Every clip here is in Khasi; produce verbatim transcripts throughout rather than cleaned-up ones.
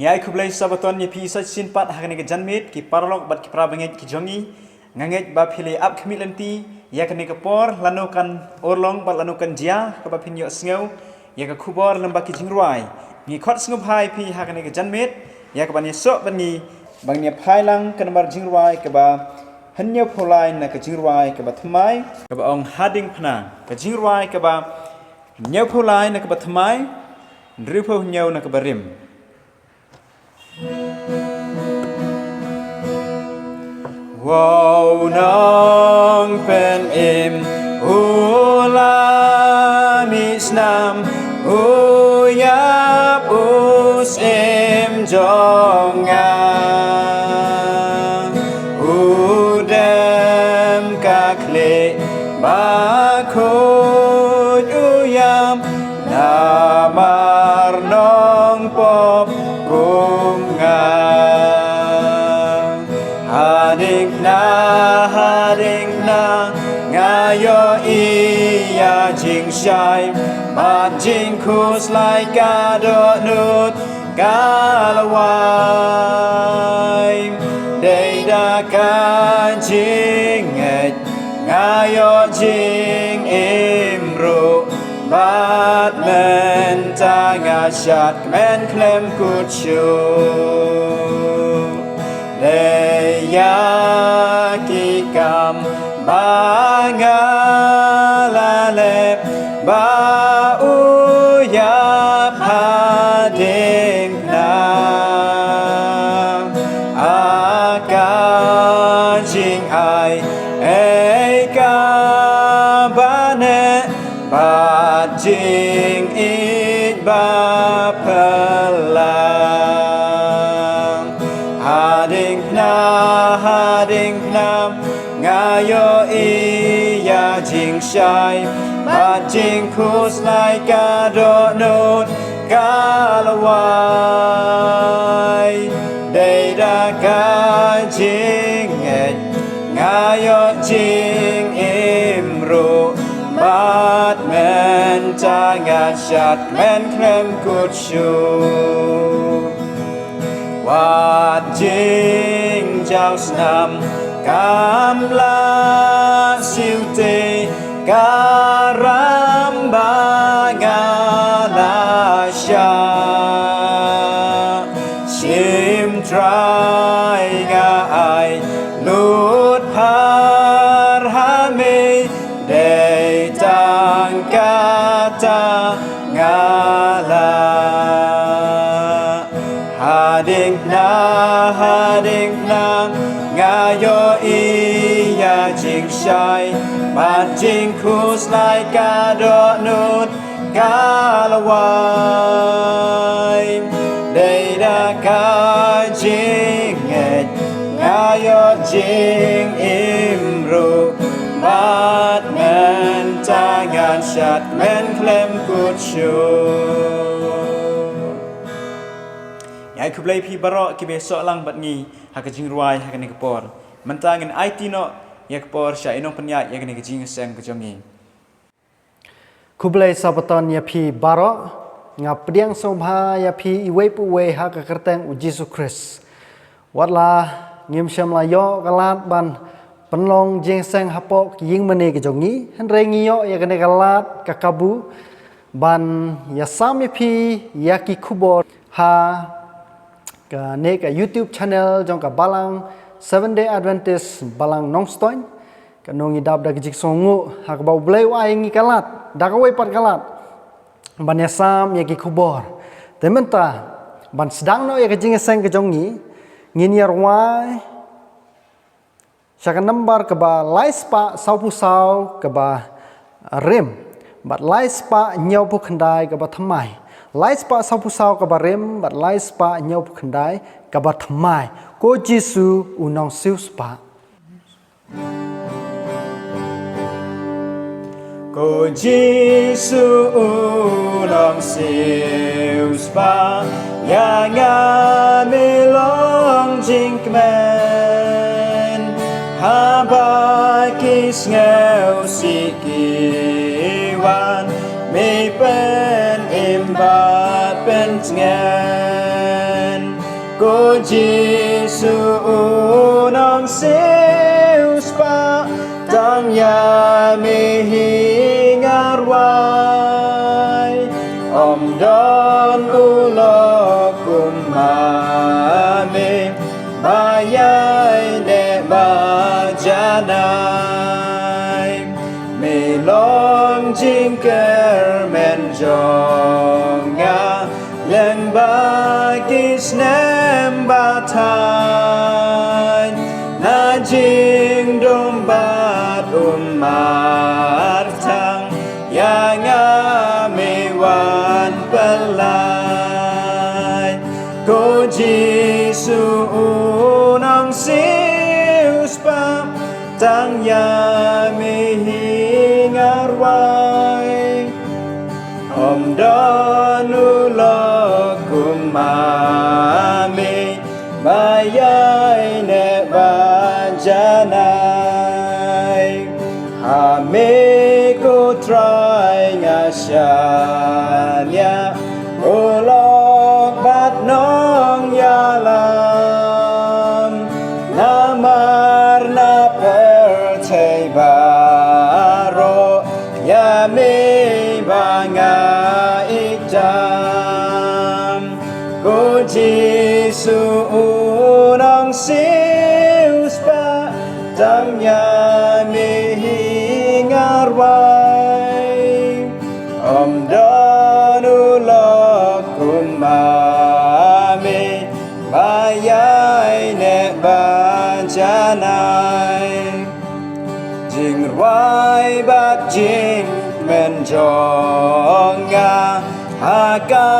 Ai khublei Sabaton ïa phi sa shisien pat ha kane ka janmiet, ki paralok bad ki parabangeit ki jong ngi. Nga ngeit ba phi la ap khmih lynti ïa kane ka por, lano kan urlong bad lano kan jia, kaba phin ïohsngew ïa ka khubor lyngba ki jingrwai. Ngi khot sngewbha ïa phi ha kane ka janmiet ïa kaban ïasoh bad ngi, ban ïa phai lang ka nambar jingrwai kaba hynñiewphew lai na ka jingrwai kaba thymmai, kaba ong Hading Phna. Ka jingrwai kaba hynñiewphew lai na kaba thymmai, hynriewphew hynñiew na kaba rim. Wow Nongpynim, u la mih snam, u ïap u syiem jong nga. U dem ka khlieh ba khuid, u ïam namar nongpop kum nga. Hading Phna, Hading Phna, nga ïohi ïa jingshai bad jingkhuslai, ka dohnud ka lawei. Dei da ka jingngeit nga ïoh jingim ruh, bad mynta nga shad kmen khlem kut shuh. Dei ïa ki kam ba nga la leh ba u ïap Hading Phna. Ha ka jingai ei kaba neh bad jingïeit ba phylla. Hading Phna, Hading Phna, nga ïohi ïa jingshai bad jingkhuslai, ka dohnud ka lawei. Dei da ka jingngeit nga ïoh jingim ruh, bad mynta nga shad kmen khlem kut shuh. Wat jingjaw snam kam lah siew te, ka ram ba nga la shah. Shim Trai, nga ai lut phar ha me, dei tang kata nga lah. Hading Phna, Hading Phna, nga ïohi ïa jingshai bad jingkhuslai, ka dohnud ka lawei. Dei da ka jingngeit nga ïoh jingim ruh, bad mynta ngan shad kmen khlem kut shuh. Ïa khublei phi baroh kiba ïasoh lang bad ngi ha ka jingrwai ha kane ka por. Mynta ngin aiti noh ïa ka por sha i nongpynïaid ïa kane ka jingïaseng ka jong ngi. Khublei Sabaton ïa phi baroh. Nga pdiang sngewbha ïa phi iwei pa iwei ha ka kyrteng u Jisu Khrist. Wat la ngim shym la ïoh ka lad ban pynlong jingïaseng hapoh ka ïing mane ka jong ngi, hynrei ngi ïoh ïa kane ka lad ka kabu ban ïasam ïa phi ïa ki khubor ha kane ka YouTube channel jong ka Balang Seventh Day Adventist Balang Nongstoiñ. Kano ngi dap da ka jingsngewnguh ha kaba U Blei u ai ngi ka lad da kawei pat ka lad ban ïasam ïa ki khubor. Te mynta ban sdang noh ïa ka jingïaseng ka jong ngi, ngin ïa rwai sha ka nambar kaba lai spah sawphew saw kaba rim bad lai spah hynñiewphew khyndai kaba thymmai. Lai spah sawphew saw kaba rim bad lai spah hynñiewphew khyndai kaba thymmai. Ko Jisu u nongsiewspah. Ko Jisu u nongsiewspah, ïa nga me long jingkmen. Haba ki sngewsih ki wan, me pynim bad pyntngen. Ko Jisu u nongsiewspah, tang ïa me hi nga rwai. Ym don u lok kum ma me, ba ïaineh ba janai. Me long jingkyrmen jong nga, lyngba ki snem ba thaiñ. Na jingdum bad u martang, ïa nga me wan pyllait. Ko Jisu u nongsiewspah, tang ïa me hi nga rwai. Ym don u lok kum ma me, ba ïaineh ba janai. Ha me ko Trai nga shaniah, u lok bad nongïalam. Namar na pyrthei baroh, ïa me ba nga ïeit tam. Ko Jisu u nongsiewspah, tang ïa me hi nga rwai. Ym don u lok kum ma me, ba ïaineh ba janai. Jingrwai bad jingkmen jong nga, ha ka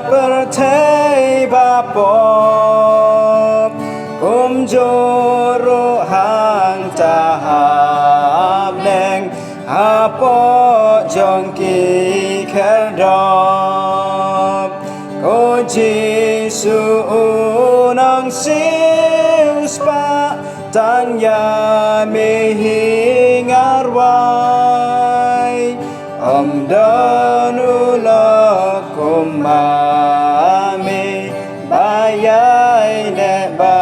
pyrthei ba pop. Kumjuh ruh hangta ha bneng, hapoh jong ki khyrdop. Ko Jisu u nongsiewspah, tang ïa me hi nga rwai. Ym don u lok kum ma me, ba ïaineh ba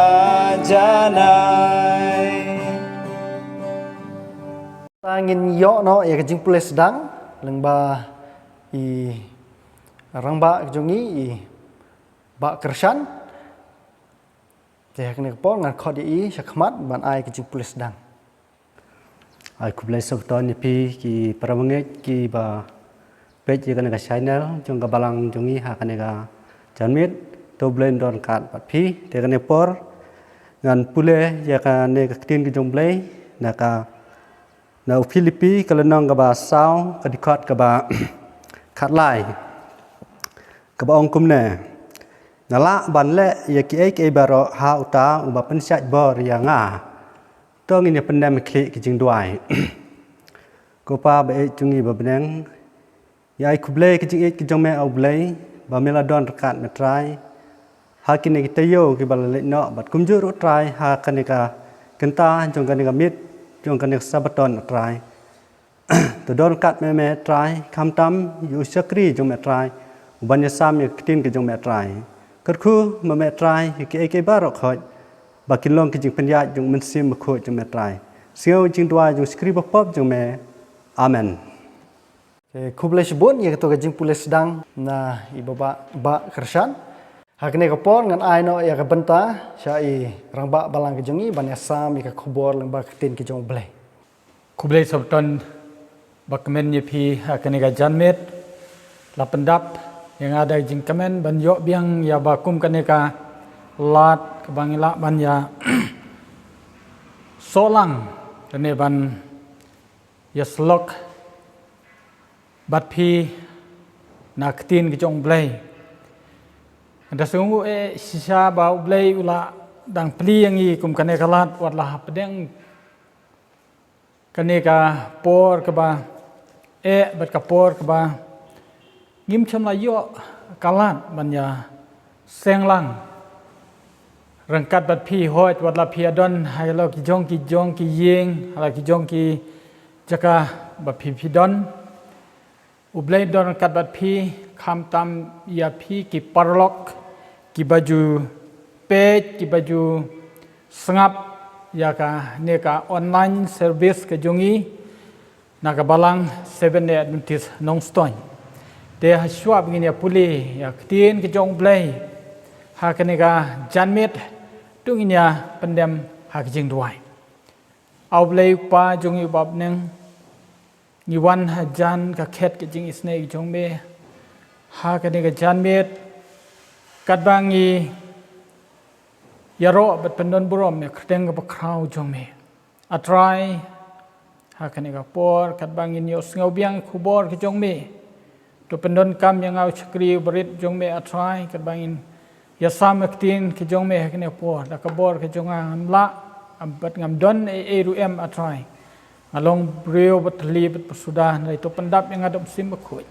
janai. Ta ngin ïoh noh ïa ka jingpule sdang lyngba i rangbah ka jong ngi, i Bah Kyrshan. Te ha kane ka por ngan khot ïa i sha khmat ban ai ka jingpule sdang. Ai khublei shibun ïa phi ki para bangeit kiba peit ïa kane ka channel jong ka balang jong ngi ha kane ka janmiet. To U Blei un don ryngkat bad phi. Te kane por ngan pule ïa kane ka ktien ka jong U Blei na ka, na u Philippi ka lynnong kaba saw, ka dkhot kaba khatlai, kaba ong kumne: Nga lah ban leh ïa kiei kiei baroh ha uta uba pynshait bor ïa nga. To ngin ïa pyndem khlieh ki jingduwai. Ko Pa ba ïeit jong ngi ba bneng, ngi ai khublei ka jingïeit ka jong me, A U Blei, ba me la don ryngkat, me Trai, ha kine ki taïew kiba la leit noh, bad kumjuh ruh Trai ha kane ka kynta jong kane ka miet jong kane ka Sabaton, A Trai. To don ryngkat me, me Trai, khamtam ïa u shakri jong me Trai uban ïasam ïa ka ktien ka jong me Trai. Kyrkhu ma me Trai ïa kiei kiei baroh khoit ba kin long ki jingpynïaid jong u Mynsiem Bakhuid jong me Trai. Sngew jingduwai jong u shakri bapop jong me. Amen. Te khublei shibun ïa kato ka jingpule sdang na i Bah, Bah Kyrshan. Ha kane ka por ngan ai noh ïa ka bynta sha i rangbah balang ka jong ngi ban ïasam ïa ka khubor lyngba ka ktien ka jong U Blei. Khublei shibun ba kmen ïa phi ha kane ka janmiet. La pyndap ïa nga da ka jingkmen ban ïoh biang ïa ba kum kane ka lad kaba ngi lah ban ïa sohlang kane ban ïa syllok bad phi na ka ktien ka jong U Blei. Nga da sngew eh shisha ba U Blei u la dang plie ïa ngi kum kane ka lad wat la hapdeng kane ka por kaba eh bad ka por kaba ngim shym la ïoh ka lad ban ïa seng lang ryngkat bad phi, hoid wat la phi ïa don ha la ki jong ki jong ki ïing, ha la ki jong ki jaka ba phi phi don. U Blei don ryngkat bad phi, khamtam ïa phi ki paralok kiba ju peit kiba ju sngap ïa kane ka online service ka jong ngi na ka balang Seventh Day Adventist Nongstoiñ. Te hashwa ba ngin ïa pule ïa ka ktien ka jong U Blei ha kane ka janmiet, to ngin ïa pyndem ha ka jingduwai. A U Blei U Kpa jong ngi uba ha bneng, ngi wan hajan ka khet ka jingisynei ka jong me ha kane ka janmiet, katba ngi ïaroh bad pyndonburom ïa ka kyrteng kaba khraw jong me. A Trai, ha kane ka por katba ngin ïohsngew biang ïa ka khubor ka jong me, to pyndonkam ïa nga u shakri barit jong me, A Trai, katba ngin ïasam ïa ka ktien ka jong me ha kane ka por. Da ka bor ka jong nga ngam lah, bad ngam don ei ei ruh em, A Trai. Nga long briew ba thylli bad ba suda, hynrei to pyndap ïa nga da U Mynsiem Bakhuid.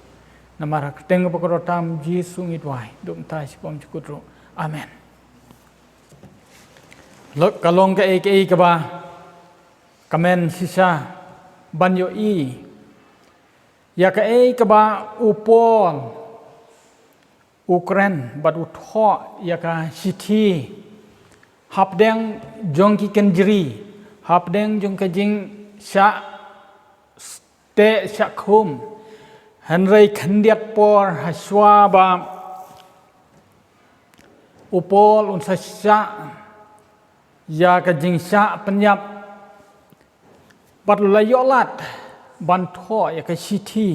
Namar ha ka kyrteng kaba kordor tam Jisu ngi duwai, da u Trai shibun jukut ruh. Amen. Lo-, ka long kaei kaei kaba kmen shisha ban ïohi ïa kaei kaba u Paul u kren bad u thoh ïa ka shithi hapdeng jong ki kynjri, hapdeng jong ka jingshah teh shah khum. Hynrei khyndiat por hashwa ba u Paul un sa shah ïa ka jingshah pynïap, bad u la ïoh lad ban thoh ïa ka shithi,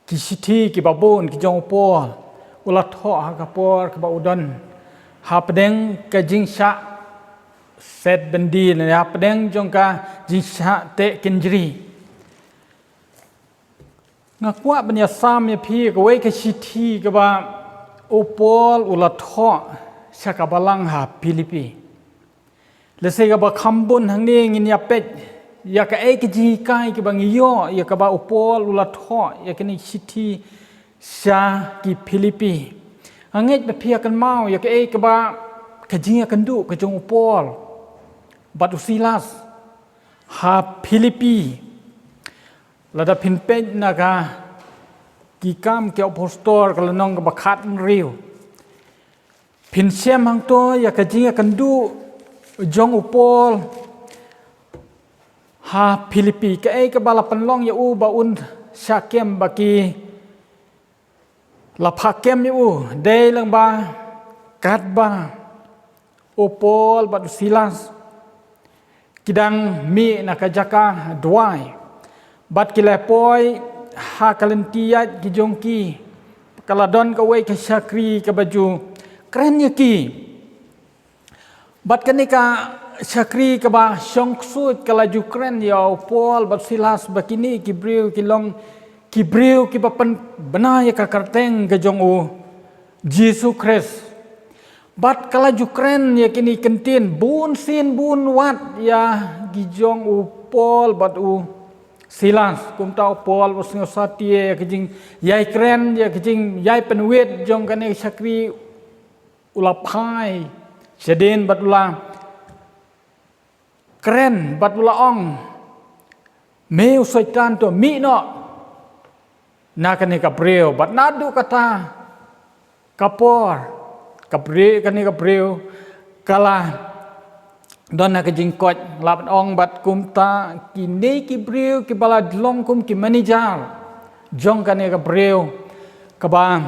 ki shithi kiba bun ki jong u Paul u la thoh ha ka por kaba u don hapdeng ka jingshah set byndi, ne hapdeng jong ka jingshah teh kynjri. Nga kwah ban ïasam ïa phi kawei ka shithi kaba u Paul u la thoh sha ka balang ha Philippi. Lehse kaba kham bun hangne ngin ïa peit ïa kaei ka jinghikai kaba ngi ïoh ïa kaba u Paul u la thoh ïa kane ka shithi sha ki Philippi. Nga ngeit ba phi ïa kynmaw ïa kaei kaba ka jingïakynduh ka jong u Paul bad u Silas ha Philippi. Lada phin peit na ka Ki Kam ki Apostol ka lynnong kaba khathynriew, phin shem hangto ïa ka jingïakynduh jong u Paul ha Philippi, kaei kaba la pynlong ïa u ba un shah kem, ba ki la phah kem ïa u. Dei lyngba katba u Paul bad u Silas ki dang mih na ka jaka duwai bad ki la poi ha ka lynti ïaid ki jong ki, ka la don kawei ka shakri kaba ju kren ïa ki. Bad kane ka shakri kaba shongksuid ka la ju kren ïa u Paul bad Silas ba kine ki briew ki long ki briew kiba pynbna ïa ka kyrteng ka jong u Jisu Khrist. Bad ka la ju kren ïa kine ki ktien bun sien bun wat ïa ki jong u Paul bad u Silas. Kumta u Paul u sngew satia ïa ka jingïai kren, ïa ka jingïai pynwit jong kane ka shakri, u la phai shadien bad u la kren bad u la ong, me u Soitan, to mih noh na kane ka briew. Bad naduh kata ka por ka briew, kane ka briew ka la don ha ka jingkoit, lah ban ong. Bad kumta kine ki briew kiba la long kum ki manager jong kane ka briew kaba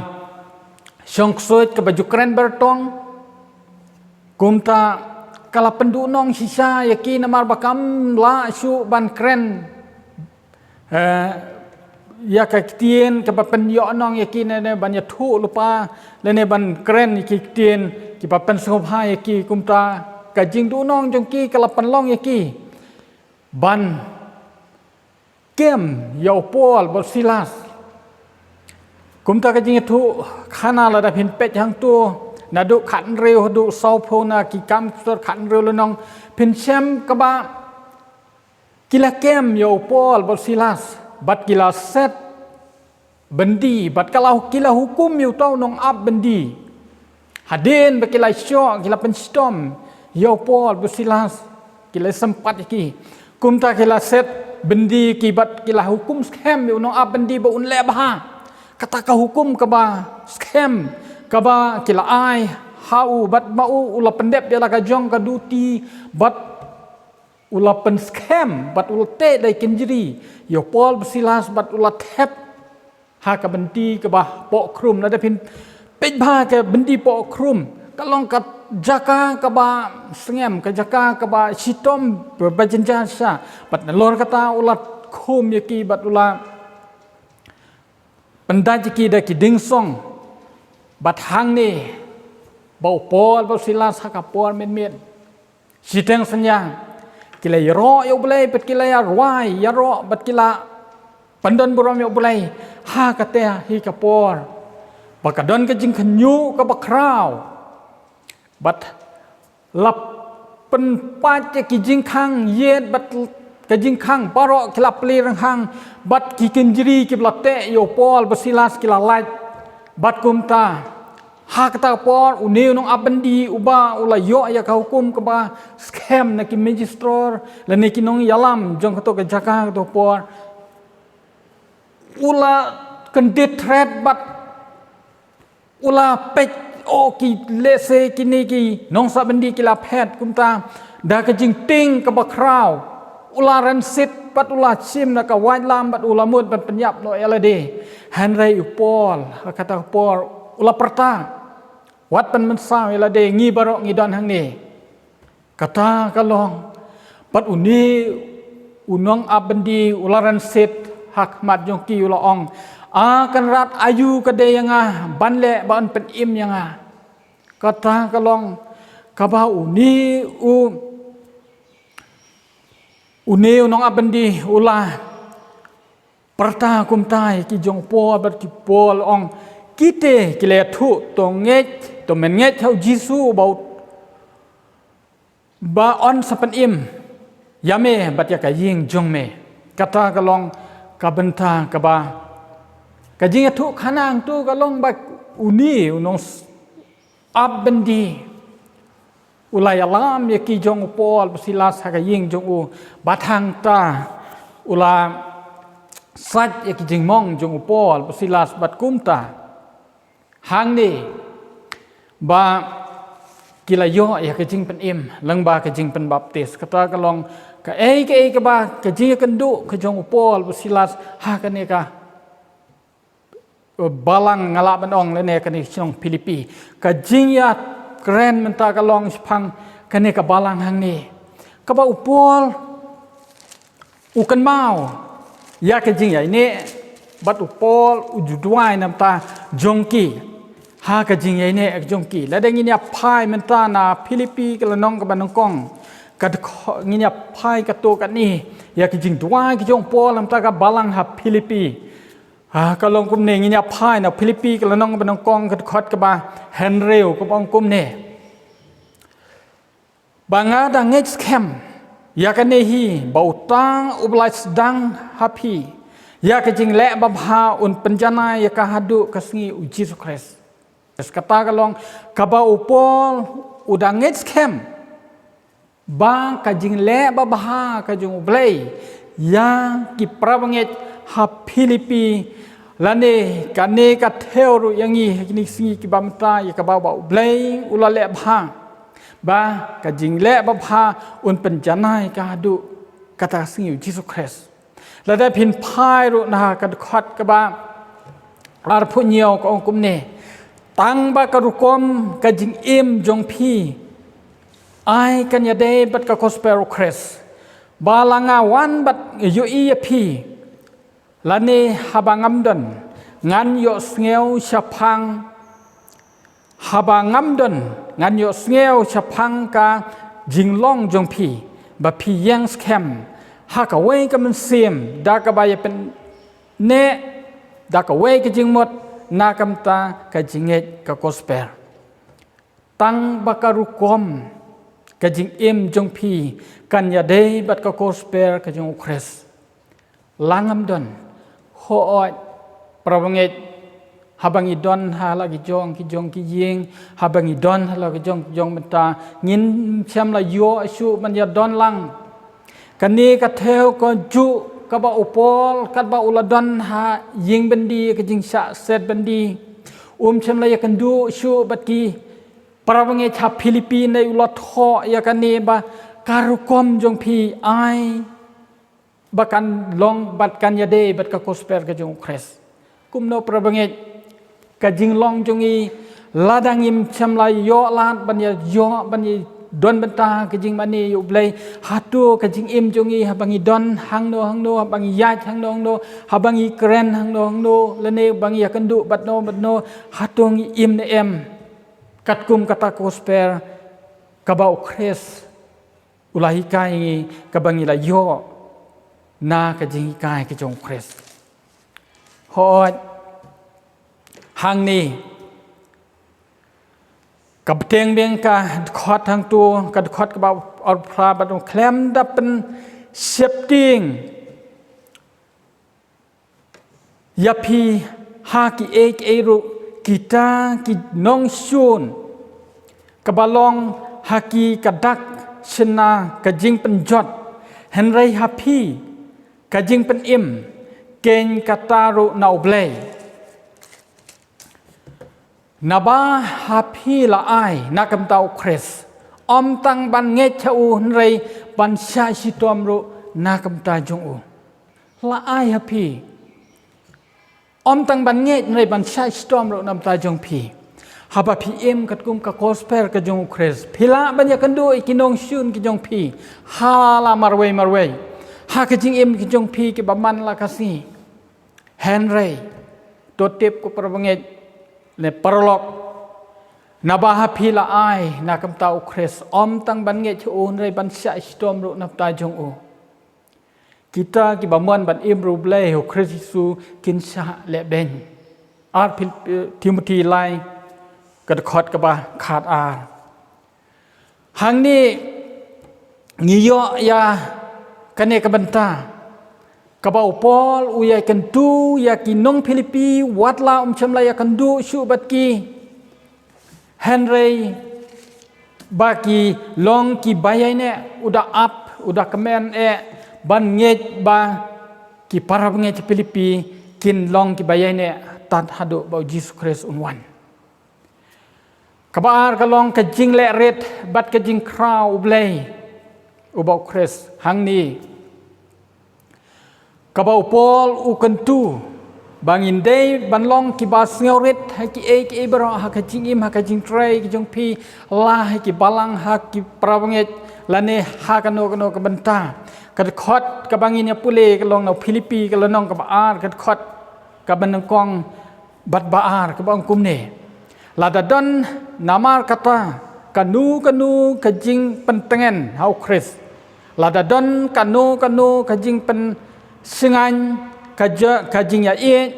shongksuid kaba ju kren bertong, kumta ka la pynduhnong shisha ïa ki namar ba kam lah shuh ban kren, eh, ïa ka ktien kaba pynïohnong ïa ki, ne, ne ban ïathuh lypa, ne, ne ban kren ïa ki ktien kiba pynsngewbha ïa ki. Kumta ka jingduhnong jong ki ka la pynlong ïa ki ban kem ïa u Paul bad Silas. Kumta ka jingïathuh khana, lada phin peit hangto naduh khathynriew haduh sawphew na Ki Kam ki Apostol khathynriew lynnong, phin shem kaba ki la kem ïa u Paul bad Silas bad ki la set byndi bad ka la, ki la hukum ïa uta u nongap byndi. Hadien ba ki la shoh, ki la pynshitom ïa u Paul bad Silas, ki la sympat ïa ki. Kumta ki la set byndi ïa ki bad ki la hukum skhem ïa u nongap byndi ba un leh bha kata ka hukum kaba skhem kaba ki la ai ha u, bad ma u u la pyndep ïa la ka jong ka duti, bad u la pynskhem, bad u la teh da i kynjri ïa u Paul bad Silas, bad u la thep ha ka byndi kaba poh khrum. Lada phin peit bha ka byndi poh khrum, ka long ka jaka kaba sngem, ka jaka kaba shitom ba jynjar shisha. Bad nalor kata u la khum ïa ki, bad u la pyndait ïa ki da ki dieng song. Bad hangne ba u Paul bad u Silas ha ka por mynmiet, shiteng synñia, ki la ïaroh ïa U Blei, bad ki la ïarwai ïaroh, bad ki la pyndon burom ïa U Blei ha kata hi ka por. Ba ka don ka jingkhynñiuh kaba khraw, bad la pynpait ïa ki jingkhang ïeit, bad ka jingkhang baroh ki la plie rynghang, bad ki kynjri kiba la teh ïa u Paul bad Silas ki la lait. Bad kumta ha kata ka por une u nongap byndi uba u la ïoh ïa ka hukum kaba skhem na ki majistor lane ki nongïalam jong kato ka jaka kato ka por, u la kyndit thret, bad u la peit, o, ki lehse kine ki nongsap byndi ki la phet. Kumta da ka jingtieng kaba khraw u la rynsied, bad u la shim na ka waitlam, bad u la mut ban pynïap noh ïa lade. Hynrei u Paul ha kata ka por u la pyrta, wat ban mynsaw ïa lade, ngi baroh ngi don hangne. Kata ka long, bad une u nongap byndi u la rynsied ha khmat jong ki, u la ong, A Kynrad, aïu ka dei ïa nga ban leh ba yn pynim ïa nga? Kata ka long kaba une u, une u nongap byndi u la pyrta kumta ïa ki jong u Paul, bad ki Paul ong, Kita ki la ïathuh, to ngeit, to men ngeit ha u Jisu ba u ba yn sa pynim ïa me bad ïa ka ïing jong me. Kata ka long ka bynta kaba, ka jingïathuh khana hangto ka long ba une u nongap byndi u la ïalam ïa ki jong u Paul bad Silas ha ka ïing jong u, bad hangta u la sait ïa ki jingmong jong u Paul bad Silas. Bad kumta hangne ba ki la ïoh ïa ka jingpynim lyngba ka jingpynbaptis. Kata ka long kaei kaei kaba ka jingïakynduh ka jong u Paul bad Silas ha kane ka, eh, balang, nga lah ban ong, lane kane ka shnong Philippi. Ka jingïakren mynta ka long shaphang kane ka balang hangne, kaba u Paul u kynmaw ïa ka jingïaineh, bad u Paul u ju duwai na ka bynta jong ki ha ka jingïaineh jong ki. Lada ngin ïa phai mynta na Philippi ka lynnong kaba nyngkong, ka dkhot, ngin ïa phai katto katne ïa ka jingduwai ka jong u Paul na ka bynta ka balang ha Philippi. Ha, ka long kumne, ngin ïa phai na Philippi ka lynnong kaba nyngkong, ka dkhot kaba hynriew, kaba ong kumne, Ba nga da ngeit skhem ïa kane hi, ba uta uba la sdang ha phi ïa ka jingleh babha un pynjanai ïa ka haduh ka sngi u Jisu Khrist. Kata ka long kaba u Paul u da ngeit skhem ba ka jingleh babha ka jong U Blei ïa ki parabangeit ha Philippi, lane kane ka thew ruh ïa ngi ha kine ki sngi kiba mynta, ïa kaba ba U Blei u la leh bha ba ka jingleh babha un pynjanai ka haduh kata ka sngi u Jisu Khrist. Lada phin phai ruh na ka dkhot kaba arphew hynñiew, ka ong kumne, tang ba ka rukom ka jingim jong phi ai kan ïadei bad ka gospel u Khrist, ba la nga wan bad ïohi ïa phi, lane haba ngam don ngan ïohsngew shaphang, haba ngam don ngan ïohsngew shaphang ka jinglong jong phi, ba phi ïeng skhem ha kawei ka mynsiem da kaba ïapynneh da kawei ka jingmut na ka bynta ka jingngeit ka gospel. Tang ba ka rukom ka jingim jong phi kan ïadei bad ka gospel ka jong u Khrist. La ngam don, hooid, parabangeit, haba ngi don ha la ki jong ki jong ki ïing, haba ngi don ha la ki jong ki jong bynta, ngim shym la ïoh shuh ban ïa don lang kane ka thew ka juh kaba u Paul katba u la don ha ïing byndi, ka jingshah set byndi. Um shym la ïakynduh shuh bad ki Para bangeit ha Philippi, hynrei u la thoh ïa kane ba ka rukom jong phi ai ba kan long bad kan ïadei bad ka gospel ka jong u Khrist. Kumno para bangeit, ka jinglong jong ngi, lada ngim shym la ïoh lad ban ïa ïoh ban ïa don bynta ka jingmane ïa u Blei, hato ka jingim jong ngi, haba ngi don hangno hangno, haba ngi ïaid hangno hangno, haba ngi kren hangno hangno, lane ba ngi ïakynduh bad no bad no, hato ngi im ne em katkum kata ka gospel kaba u Khrist u la hikai ngi, kaba ngi la ïoh na ka jinghikai ka jong u Khrist? Hooid, hangne ka bteng biang ka dkhot hangto, ka dkhot kaba arphew phra, bad khlem da pynsheptieng ïa phi ha kiei kiei ruh, kita ki nongshun kaba long ha ki ka dak shynna ka jingpynjot, hynrei ha phi ka jingpynim, keiñ kata ruh na u Blei. Naba ha phi la ai na ka bynta u Khrist, ym tang ban ngeit ha u, hynrei ban shah shitom ruh na ka bynta jong u. La ai ha phi, ym tang ban ngeit, hynrei ban shah shitom ruh na ka bynta jong phi. Haba phi im katkum ka gospel ka jong u Khrist, phi lah ban ïakynduh ïa ki nongshun ki jong phi ha la marwei marwei, ha ka jingim ki jong phi kiba man la ka sngi. Hynrei to tip, ko para bangeit, ne paralok, naba ha phi la ai na ka bynta u Khrist, ym tang ban ngeit ha u, hynrei ban shah shitom ruh na ka bynta jong u. Kita kiba mon ban im ruh u Blei ha u Khrist Jisu kin shah lehbeiñ. Ar Phil-, Timothi lai, ka dkhot kaba khatar. Hangne ngi ïoh ïa kane ka bynta kaba u Paul u ïakyntu ïa ki nong Philippi, wat la um shym la ïakynduh shuh bad ki, hynrei ba ki long kiba ïaineh, u da ap, u da kmen eh ban ngeit ba ki para bangeit Philippi kin long kiba ïaineh tad haduh ba u Jisu Khrist un wan. Kaba ar ka long ka jingleh rit bad ka jingkhraw u Blei uba u Khrist. Hangne kaba u Paul u kyntu ba ngin dei ban long kiba sngewrit ha kiei kiei baroh, ha ka jingim, ha ka jingtrei ka jong phi, la ha ki balang, ha ki para bangeit, lane ha kano kano ka bynta. Ka dkhot kaba ngin ïa pule ka long na Philippi ka lynnong kaba ar, ka dkhot kaba nyngkong bad ba ar, kaba ong kumne: Lada don namar kata kano kano ka jingpyntngen ha u Khrist, lada don kano kano ka jingpynshngaiñ, ka ja-, ka jingïaieit,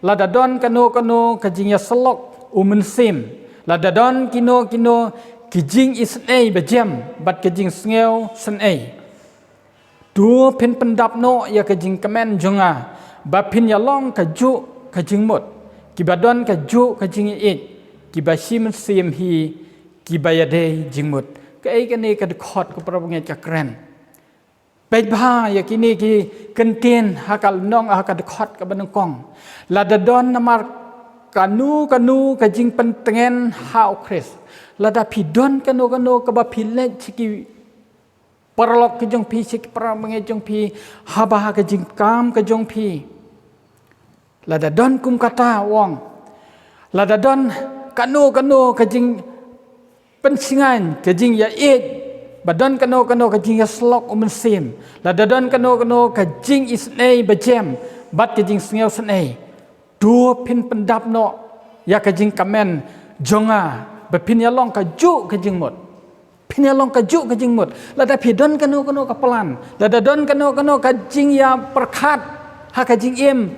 lada don kano kano ka jingïasyllok u mynsiem, lada don kino kino ki jingisynei bajem bad ka jingsngew synei, to phin pyndap noh ïa ka jingkmen jong nga, ba phin ïalong kajuh ka jingmut, kiba don kajuh ka jingïaieit, kiba shi mynsiem hi, kiba ïadei jingmut. Kaei kane ka dkhot, ko para bangeit, ka kren? Peit bha ïa kine ki kyntien ha ka lynnong, ha ka dkhot kaba nyngkong. Lada don namar kano kano ka jingpyntngen ha u Khrist. Lada phi don kano kano kaba phi leit sha ki paralok ki jong phi, sha ki para bangeit jong phi, haba ha ka jingkam ka jong phi, lada don kum kata, u ong, lada don kano kano ka jingpynshngaiñ, ka jingïaieit, ba don kano kano ka jingïasyllok u mynsiem, lada don kano kano ka jingisynei bajem bad ka jingsngew synei, to phin pyndap noh ïa ka jingkmen jong nga, ba phin ïalong kajuh ka jingmut. Phin ïalong kajuh ka jingmut. Lada phi don kano kano ka plan, lada don kano kano ka jingïapyrkhat ha ka jingim,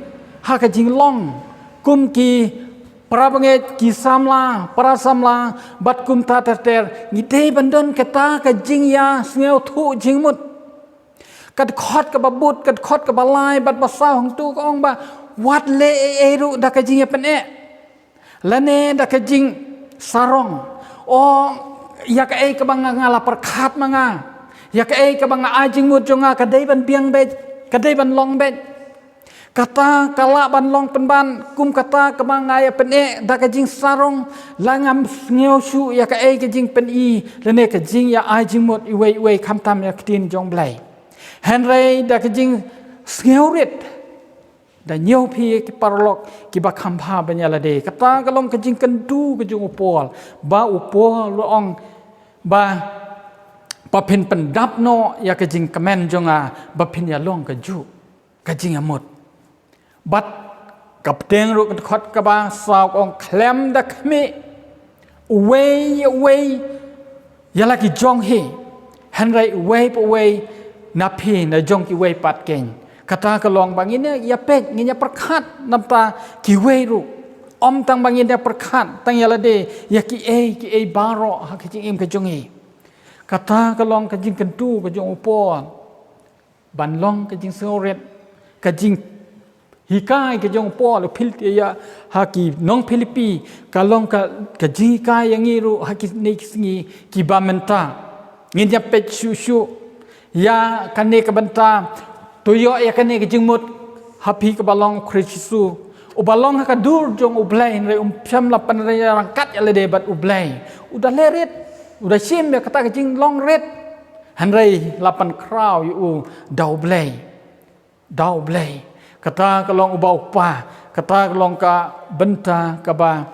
ha ka jinglong, kum ki para bangeit, ki samla, para samla, bad kumta ter ter, ngi dei ban don kata ka jingïasngewthuh jingmut. Ka dkhot kaba bud, ka dkhot kaba lai bad ba saw hangto ka ong ba, wat leh ei ei ruh da ka jingïapyneh, lane da ka jingsarong. O, ïa kaei kaba nga, nga la pyrkhat ma nga, ïa kaei kaba nga ai jingmut jong nga, ka dei ban biang beit, ka dei ban long beit. Kata ka lah ban long pynban kum kata kaba nga ïa pyneh da ka jingsarong, la ngam sngew shuh ïa kaei ka jingpyni lane ka jingïa ai jingmut iwei iwei khamtam ïa ka ktien jong Blei. Hynrei da ka jingsngewrit da ñiew phi ki paralok kiba kham bha ban ïa lade. Kata ka long ka jingkyntu ka jong u Paul, ba u Paul u ong ba, ba phin pyndap noh ïa ka jingkmen jong nga ba phin ïa long ka juh ka jingmut. Bad ka bteng ruh ka dkhot kaba saw ka ong khlem da khmih uwei uwei ïa la ki jong hi, hynrei uwei pa uwei na phi na jong kiwei pat kein. Kata ka long ba ngin ïa peit, ngin ïa pyrkhat namar kiwei ruh. Ym tang ba ngin ïa pyrkhat tang ïa lade, ïa kiei kiei baroh ha ka jingim ka jong hi. Kata ka long ka jingkyntu ka jong u Paul ban long ka jingsngewrit, ka jinghikai ka jong u Paul u Phil-, ïa ha ki nong Philippi, ka long ka, ka jinghikai ïa ngi ruh ha kine ki sngi kiba mynta. Ngin ïa peit shuh shuh ïa kane ka bynta, to ïoh ïa kane ka jingmut ha phi kaba long u Khrist Jisu, uba long ha ka dur jong u Blei, hynrei um shym la pynrem ryngkat ïa lade bad u Blei. U da leh rit, u da shim ïa kata ka jinglong rit, hynrei la pynkhraw ïa u da u Blei. Da u Blei. Kata ka long uba u Kpa, kata ka long ka bynta kaba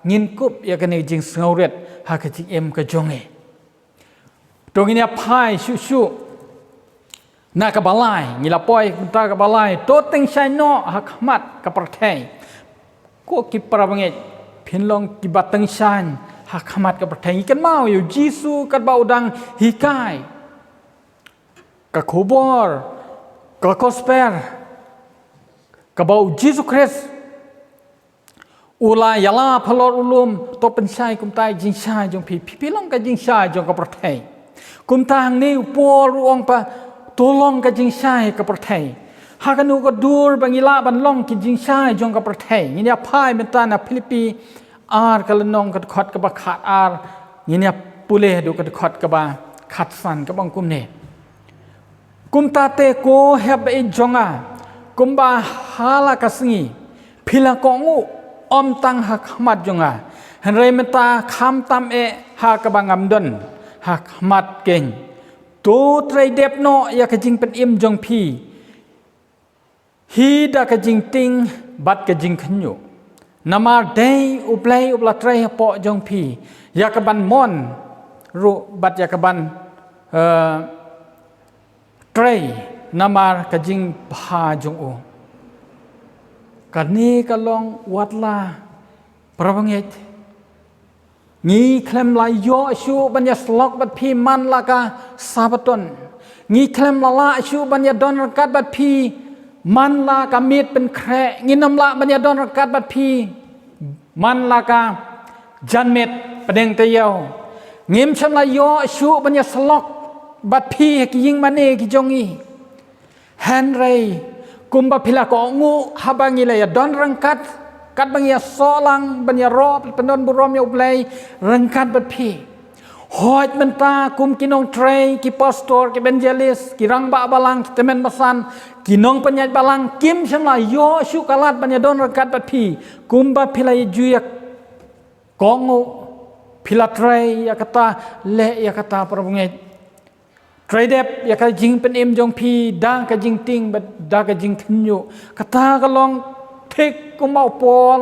ngin kup ïa kane ka jingsngewrit ha ka jingim ka jong ngi. To ngin ïa phai shuh shuh na kaba lai, ngi la poi bynta kaba lai, to tyngshaiñ noh ha khmat ka pyrthei. Ko ki para bangeit, phin long kiba tyngshaiñ ha khmat ka pyrthei. Ngi kynmaw ïa u Jisu katba u dang hikai. Ka khubor, ka gospel, kaba u Jisu Khrist u la ïalap halor u lum, to pynshai kumta ïa ka jingshai jong phi, phi, phi long ka jingshai jong ka pyrthei. Kumta hangne u Paul u ong ba to long ka jingshai ka pyrthei. Ha kano ka dur ba ngi lah ban long ki jingshai jong ka pyrthei? Ngin ïa phai mynta na Philippi ar ka lynnong ka dkhot kaba khatar, ngin ïa pule haduh ka dkhot kaba khatsan, kaba ong kumne. Kumta te ko hep ba ïeit jong nga, kumba ha la ka sngi phi la kohnguh ym tang ha khmat jong nga, hynrei mynta khamtam eh ha kaba ngam don ha khmat kein. To trei dep noh ïa ka jingpynim jong phi, hi da ka jingtieng bad ka jingkhynñiuh. Namar dei u Blei uba la trei hapoh jong phi ïa ka ban mon ruh bad ïa ka ban, eh, trei namar ka jingbha jong u. Kane ka long wat la, para bangeit, ngi khlem la ïoh shuh ban ïa syllok bad phi man la ka Sabaton. Ngi khlem la lah shuh ban ïa don ryngkat bad phi man la ka Miet Pynkhreh. Ngin ym lah ban ïa don ryngkat bad phi man la ka Janmiet Pdeng Taïew. Ngim shym la ïoh shuh ban ïa syllok bad phi ha ki ïingmane ki jong ngi. Hynrei kumba phi la kohnguh haba ngi la ïa don ryngkat, katba ngi ïa soh lang ban ïaroh pyndon burom ïa u Blei ryngkat bad phi. Hooid mynta kum ki nongtrei, ki pastor, ki evangelist, ki rangbah balang, ki tymmen basan, ki nongpynïaid balang, kim shym la ïoh shuh ka lad ban ïa don ryngkat bad phi. Kumba phi la ïa ju ïa kohnguh, phi la trei ïa kata, leh ïa kata, para bangeit. Trei dep ïa ka jingpynim jong phi da ka jingtieng bad da ka jingkhynñiuh. Kata ka long thik kumba u Paul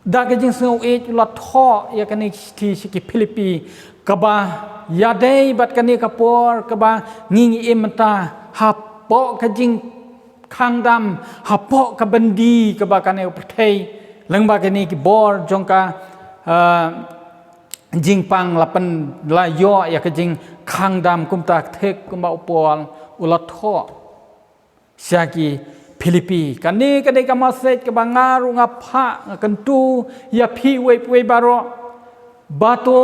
da ka jingsngewieit u la thoh ïa kane ka shithi sha ki Philippi, kaba ïadei bad kane ka por kaba ngi ngi im mynta, hapoh ka jingkhang dam, hapoh ka byndi kaba kane ka pyrthei lyngba kine ki bor jong ka, ah, jingpang la pyn, la ïoh ïa ka jingkhang dam. Kumta thik kumba u Paul u la thoh sha ki Philippi. Kane ka dei ka message kaba nga ruh nga phah, nga kyntu ïa phi uwei pa uwei baroh, ba to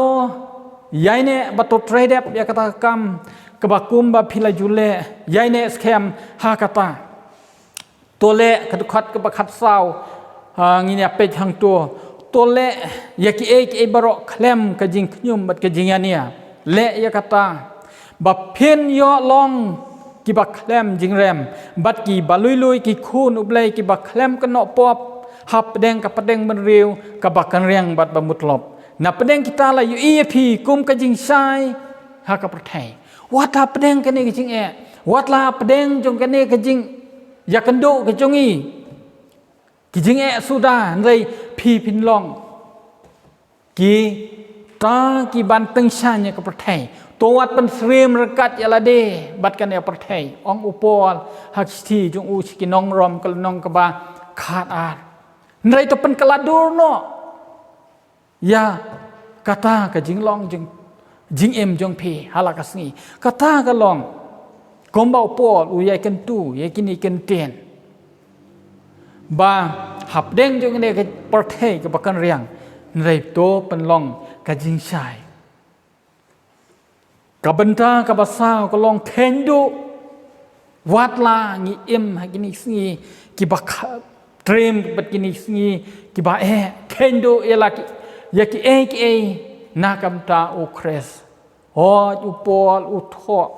ïaineh, ba to trei dep ïa kata ka kam kaba kumba phi la ju leh, ïaineh skhem ha kata. To leh, ka dkhot kaba khatsaw, ha, ngin ïa peit hangto. To leh ïa kiei kiei baroh khlem ka jingkhñium bad ka jingïania. Leh ïa kata ba phin ïoh long kiba khlem jingrem, bad kiba lui lui ki khun U Blei kiba khlem kynnoh pop hapdeng ka pdeng bynriew kaba kynriang bad ba mutlop. Na pdeng kita la ïohi ïa phi kum ka jingshai ha ka pyrthei. Wat la pdeng kane ka jingeh, wat la pdeng jong kane ka jingïakynduh ka jong i, ki jingeh suda, hynrei phi phin long kita kiban tyngshaiñ ïa ka pyrthei. To wat pynsyriem ryngkat ïa lade bad kane ka pyrthei, ong u Paul ha ka shithi jong u sha ki nong Rom, ka lynnong kaba khatar. Hynrei to pynkylla dur noh ïa kata ka jinglong jing, jingim jong phi ha la ka sngi. Kata ka long kumba u Paul u ïai kyntu ïa kine ki ktien, ba hapdeng jong kane ka pyrthei kaba kynriang, hynrei to pynlong ka jingshai. Ka bynta kaba saw ka long kheiñ duh. Wat la ngi im ha kine ki sngi kiba kha-, triem bad kine ki sngi kiba eh, kheiñ duh ïa la ki, ïa kiei kiei na ka bynta u Khrist. Hooid, u Paul u thoh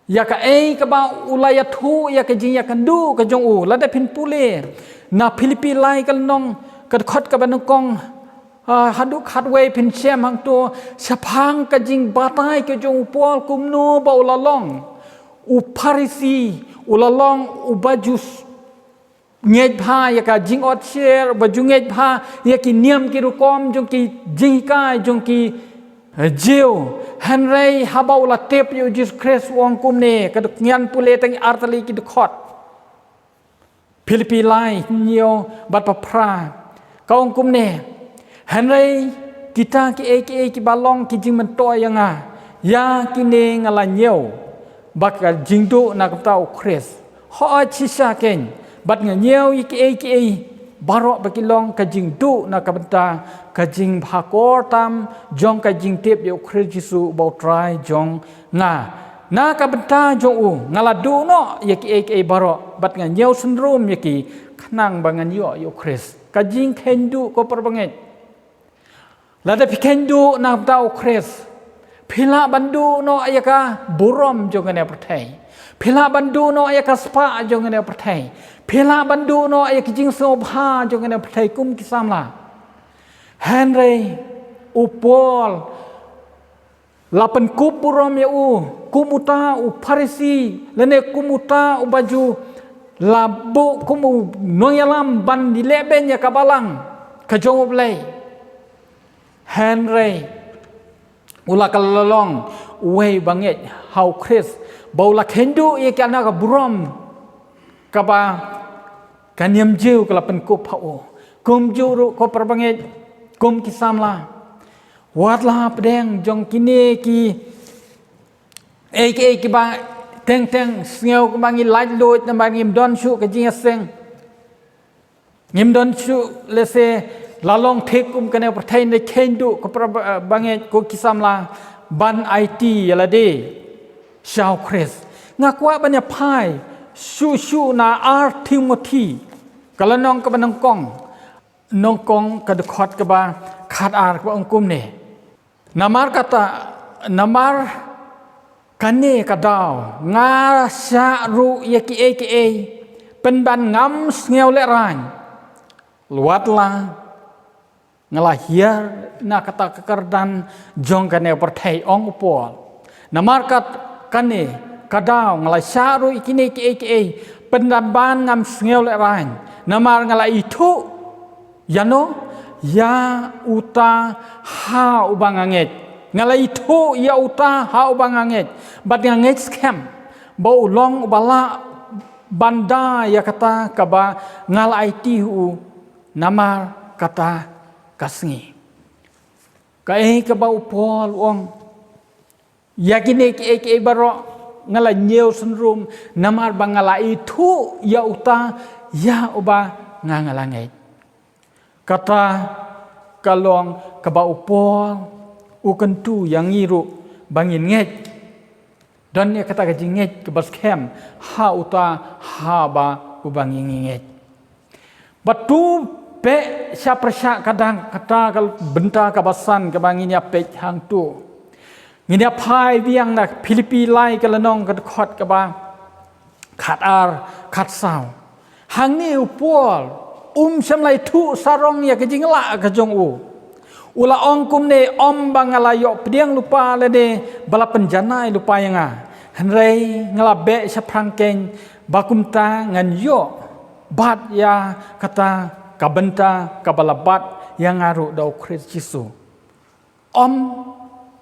ïa kaei kaba u la ïathuh ïa ka jingïakynduh ka jong u. Lada phin pule na Philippi lai ka lynnong, ka dkhot kaba nyngkong, ah, haduh khatwei, phin shem hangto shaphang ka jingbatai ka jong u Paul kumno ba u la long u Pharisi, u la long uba ju s-, ngeit bha ïa ka jingotsher, uba ju ngeit bha ïa ki niam ki rukom jong ki jinghikai jong ki, eh, Jiw. Hynrei haba u la tip ïa u Jisu Khrist, u ong kumne, ka dkhot, ngan pule tang ar tylli ki dkhot. Philippi lai, hynñiew bad ba phra. Ka ong kumne: Hynrei kita kiei kiei kiba long ki jingmyntoi ïa nga, ïa kine nga la ñiew bad ka jingduh na ka bynta u Khrist. Hooid, shisha keiñ, bad nga ñiew ïa kiei kiei baroh ba ki long ka jingduh na ka bynta ka jingbhakhor tam jong ka jingtip ïa u Khrist Jisu uba u Trai jong nga. Na ka bynta jong u nga la duh noh ïa kiei kiei baroh, bad nga ñiew synrum ïa ki khnang ba ngan ïoh ïa u Khrist. Ka jingkheiñ duh, ko para bangeit. Lada phi kheiñ duh na ka bynta u Khrist, phi lah ban duh noh ïa ka burom jong kane ka pyrthei. Phi lah ban duh noh ïa ka spah jong kane ka pyrthei. Phi lah ban duh noh ïa ka jingsngewbha jong kane ka pyrthei kum ki samla. Hynrei u Paul la pynkup burom ïa u kum uta u Pharisi, lane kum uta uba ju la buh kum u nongïalam ban ïalehbeiñ ïa ka balang ka jong U Blei. Hynrei u la kylla long uwei ba ngeit ha u Khrist, ba u la kheiñ duh ïa kane ka burom kaba ka niam Jiw ka la pynkup ha u. Kumjuh ruh, ko para bangeit, kum ki samla, wat la pdeng jong kine kiei kiei kiba teng teng sngew kumba ngi laitluid namar ngim don shuh ka jingïaseng, ngim don shuh lehse la long thik kum kane ka pyrthei, ne kheiñ duh, ko para ba-, bangeit, ko ki samla, ban aiti ïa lade sha u Khrist. Nga kwah ban ïa phai shuh shuh na ar Timothi, ka lynnong kaba nyngkong, nyngkong, ka dkhot kaba khatar, kaba ong kumne: Namar kata, namar kane ka daw nga shah ruh ïa kiei kiei, pynban ngam sngew lehraiñ. Wat la nga la hiar na kata ka kyrdan jong kane ka pyrthei, ong u Paul. Namar kat-, kane ka daw nga la shah ruh ïa kine kiei kiei, pynban ngam sngew lehraiñ. Namar nga la ithuh ïano, ïa uta ha uba nga ngeit. Nga la ithuh ïa uta ha uba nga ngeit, bad nga ngeit skhem ba u long uba lah ban da ïa kata kaba nga la aiti ha u namar kata ka sngi. Kaei kaba u Paul u ong: Ïa kine kiei kiei baroh nga la ñiew synrum namar ba nga la ithuh ïa uta, ïa uba nga, nga la ngeit. Kata ka long kaba u Paul u kyntu ïa ngi ruh ba ngin ngeit. Don ïa kata ka jingngeit kaba skhem ha uta, ha ba uba ngi, ngi ngeit. Bad to peit sha pyrshah ka dang, kata ka bynta kaba san kaba ngin ïa peit hangto. Ngin ïa phai biang na Philippi lai ka lynnong ka dkhot kaba khat ar, khat saw. Hangne u Paul um shym la ïathuh sarong ïa ka jinglah ka jong u. U la ong kumne: Ym ba nga la ïoh pdiang lypa lane ba la pynjanai lypa ïa nga, hynrei nga la beh shaphrang keiñ ba kumta ngan ïoh bat ïa kata ka bynta kaba la bat ïa nga ruh da u Khrist Jisu. Ym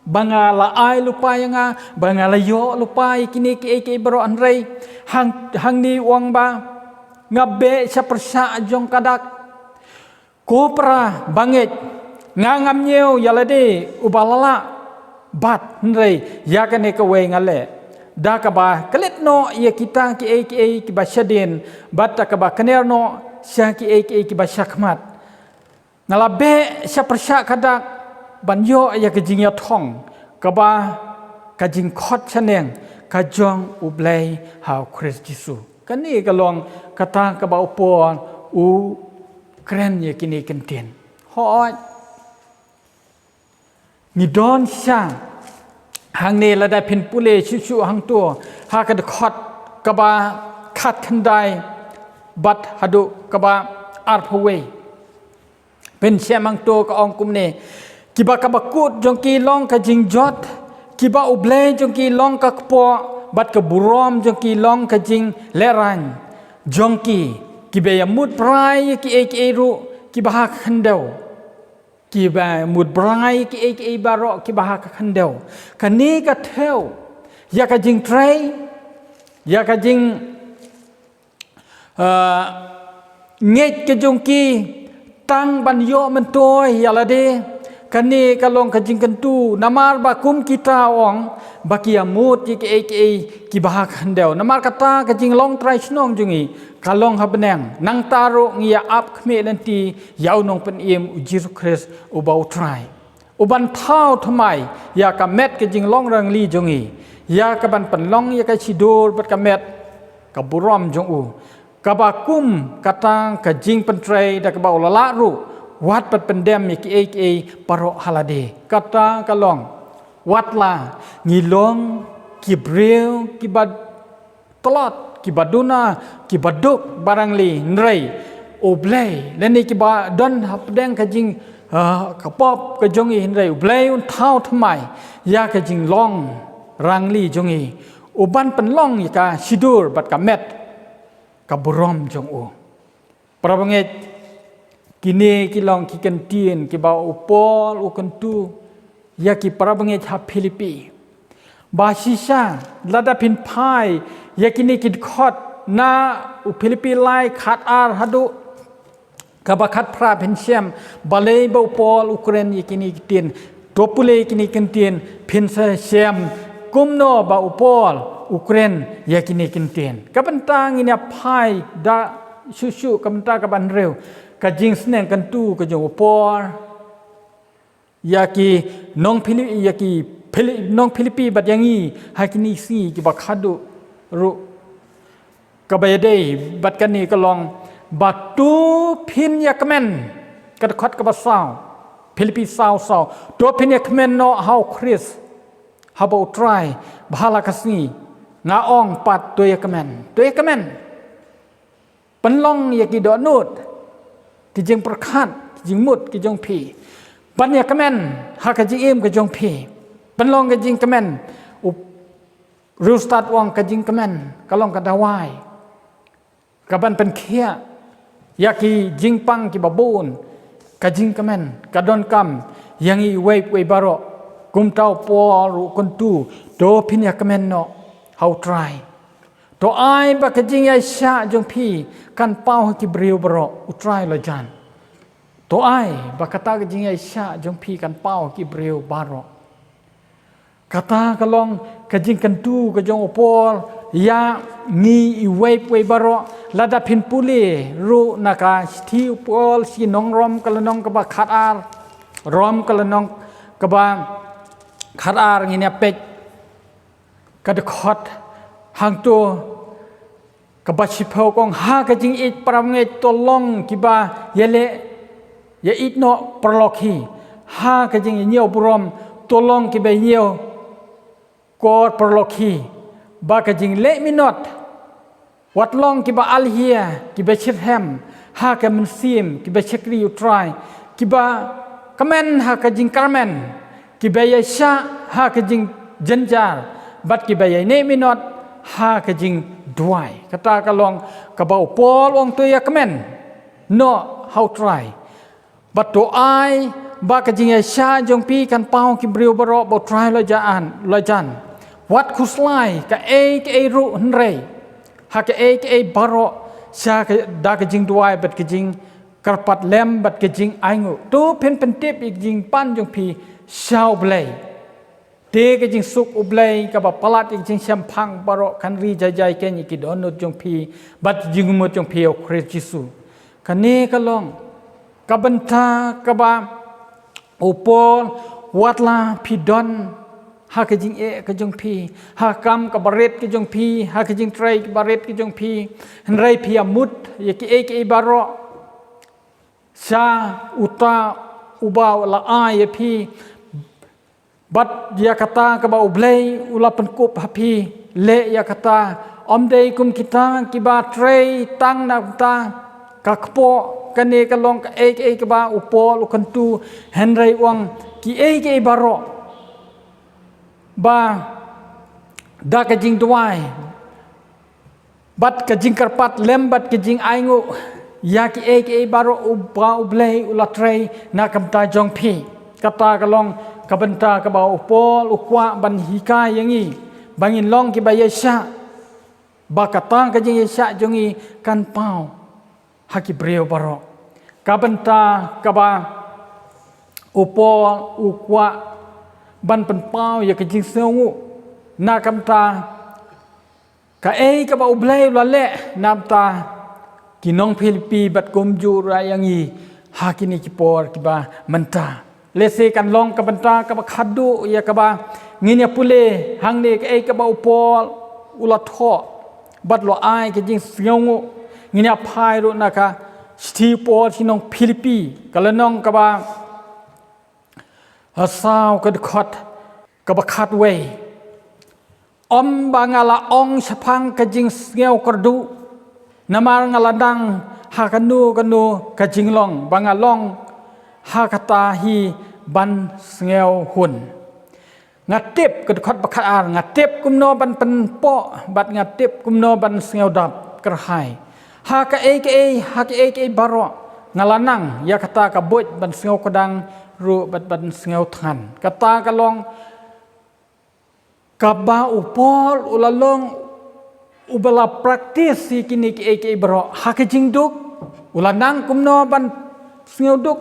ba nga la ai lypa ïa nga, ba nga la ïoh lypa ïa kine kiei kiei baroh, hynrei hang, hangne u ong ba nga beh sha pyrshah jong ka dak. Ko para bangeit, nga ngam ñiew ïa lade uba la lah bat, hynrei ïa kane kawei nga leh, da kaba klet noh ïa kita kiei kiei kiba shadien, bad da kaba kner noh sha kiei kiei kiba shakhmat. Nga la beh sha pyrshah ka dak ban ïoh ïa ka jingïathong kaba ka jingkhot shaneng ka jong U Blei ha u Khrist Jisu. Kane ka long kata kaba u Paul u kren ïa kine ki ktien. Hooid, ngi don shisha hangne lada phin pule shuh shuh hangto ha ka dkhot kaba khatkhyndai bad haduh kaba arphew wei. Phin shem hangto ka ong kumne: Kiba ka bakut jong ki long ka jingjot, kiba U Blei jong ki long ka kpoh, bad ka burom jong ki long ka jinglehrain jong ki, kiba ïamut brai ïa kiei kiei ruh kiba ha ka khyndew. Kiba mut brai ïa kiei kiei baroh kiba ha ka khyndew. Kane ka thew ïa ka jingtrei, ïa ka jing, ah, ngeit ka jong ki tang ban ïoh myntoi ïa lade. Kane ka long ka jingkyntu namar ba kum kita u ong ba ki ïamut ïa kiei kiei kiba ha ka khyndew. Namar kata ka jinglong trai shnong jong ngi ka long ha bneng. Nangta ruh ngi ïa ap khmih lynti ïa u Nongpynim, U Jisu Khrist uba U Trai, uban thaw thymmai ïa ka met ka jinglong rangli jong ngi, ïa kaban pynlong ïa ka shidur bad ka met ka burom jong u, kaba kum kata ka jingpyntrei da kaba u la lah ruh, wat pat pyndem ïa kiei kiei baroh ha lade. Kata ka long, wat la ngi long ki briew kiba tlot, kiba duna, kiba duk barangli, hynrei U Blei, lane kiba don hapdeng ka jing, ah, ka pop ka jong ngi, hynrei U Blei un thaw thymmai ïa ka jinglong rangli jong ngi, uban pynlong ïa ka shidur bad ka met ka burom jong u. Para bangeit, kine ki long ki kyntien kiba u Paul u kyntu ïa ki para bangeit ha Philippi. Ba shisha lada phin phai ïa kine ki dkhot na u Philippi lai khat ar haduh kaba khat phra, phin shem balei ba u Paul u kren ïa kine ki ktien. To pule kine ki ktien, phin sa shem kumno ba u Paul u kren ïa kine ki ktien. Ka bynta ngin ïa phai da shuh shuh, ka bynta kaba hynriew, ka jingsneng kyntu ka jong u Paul ïa ki nong Phili-, ïa ki Phili-, nong Philippi bad ïa ngi ha kine ki sngi kiba khadduh ruh. Kaba ïadei bad kane ka long ba to phin ïa kmen, ka dkhot kaba saw, Philippi saw saw, to phin ïa kmen noh ha u Khrist, haba U Trai ba ha la ka sngi. Nga ong pat, to ïa kmen, to ïa kmen. Pynlong ïa ki dohnud, ki jingpyrkhat, ki jingmut ki jong phi. Ban ïa kmen ha ka jingim ka jong phi. Pynlong ka jingkmen. U riewstad u ong ka jingkmen ka long ka dawai kaban pynkhiah ïa ki jingpang kiba bun. Ka jingkmen ka donkam ïa ngi iwei pa iwei baroh. Kumta u Paul ruh u kyntu, to phin ïa kmen noh ha U Trai. To ai ba ka jingïaishah jong phi kan paw ha ki briew baroh, U Trai la jan. To ai ba kata ka jingïaishah jong phi kan paw ha ki briew baroh. Kata ka long ka jingkyntu ka jong u Paul ïa ngi iwei pa iwei baroh. Lada phin pule ruh na ka shithi u Paul sha ki nong Rom ka lynnong kaba khat ar, Rom ka lynnong kaba khat ar, ngin ïa peit ka dkhot hangto kaba shiphew, ka ong, ha ka jingïeit para bangeit to long kiba ïaleh ïeit noh paralok hi. Ha ka jingïañiew burom to long kiba ïañiew por paralok hi, ba ka jingleh minot wat long kiba alhia, kiba shitrhem ha ka mynsiem, kiba shakri U Trai, kiba kmen ha ka jingkyrmen, kiba ïaishah ha ka jingjynjar, bad kiba ïaineh minot ha ka jingduwai. Kata ka long kaba u Paul u ong to ïa kmen noh ha U Trai. Bad to ai ba ka jingïaishah jong phi kan paw ki briew baroh ba U Trai u la jan, u la jan. Wat khuslai kaei kaei ruh hynrei ha kaei kaei baroh sha ka, da ka jingduwai bad ka jingkyrpad lem bad ka jingainguh. To phin pyntip ïa ka jingpan jong phi sha U Blei. Te ka jingsuk U Blei kaba palat ïa ka jingshemphang baroh kan ri jai jai kein ïa ki dohnud jong phi bad jingmut jong phi ïa U Khrist Jisu. Kane ka long ka bynta kaba u Paul, wat la phi don ha ka jingeh ka jong phi, ha ka kam kaba rit ka jong phi, ha ka jingtrei kaba rit ka jong phi, hynrei phi ïa mut ïa kiei kiei baroh sha uta uba u la ai ïa phi. Bad ïa kata kaba U Blei u la pynkup ha phi, leh ïa kata, ym dei kum kita kiba trei tang na bynta ka kpoh. Kane ka long kaei kaei kaba u Paul u kyntu, hynrei u ong kiei kiei baroh ba da ka jingduwai bad ka jingkyrpad lem bad ka jingainguh ïa kiei kiei baroh uba U Blei u la trei na ka bynta jong phi. Kata ka long ka bynta kaba u Paul u kwah ban hikai ïa ngi ba ngin long kiba ïaishah, ba kata ka jingïaishah jong ngi kan paw ha ki briew baroh. Ka bynta kaba u Paul u kwah ban pynpaw ïa ka jingsngewnguh na ka bynta kaei kaba U Blei u la leh na bynta ki nong Philippi bad kumjuh ruh ïa ngi ha kine ki por kiba mynta. Lehse kan long ka bynta kaba khadduh ïa kaba ngin ïa pule hangne, kaei kaba u Paul u la thoh bad u la ai ka jingsngewnguh. Ngin ïa phai ruh na ka shithi u Paul sha ki nong Philippi, ka lynnong kaba saw, ka dkhot kaba khatwei. Ym ba nga la ong shaphang ka jingsngew kyrduh, namar nga la nang ha kano kano ka jinglong ba nga long ha kata hi ban sngewhun. Nga tip, ka dkhot ba khatar, nga tip kumno ban pynpoh bad nga tip kumno ban sngewdap kyrhai. Ha kaei kaei, ha kaei kaei baroh nga la nang ïa kata ka buit ban sngewkdang ruh bad ban sngewthngan. Kata ka long kaba u Paul u la long uba la practice ïa kine kiei kiei baroh. Ha ka jingduk u la nang kumno ban sngewduk,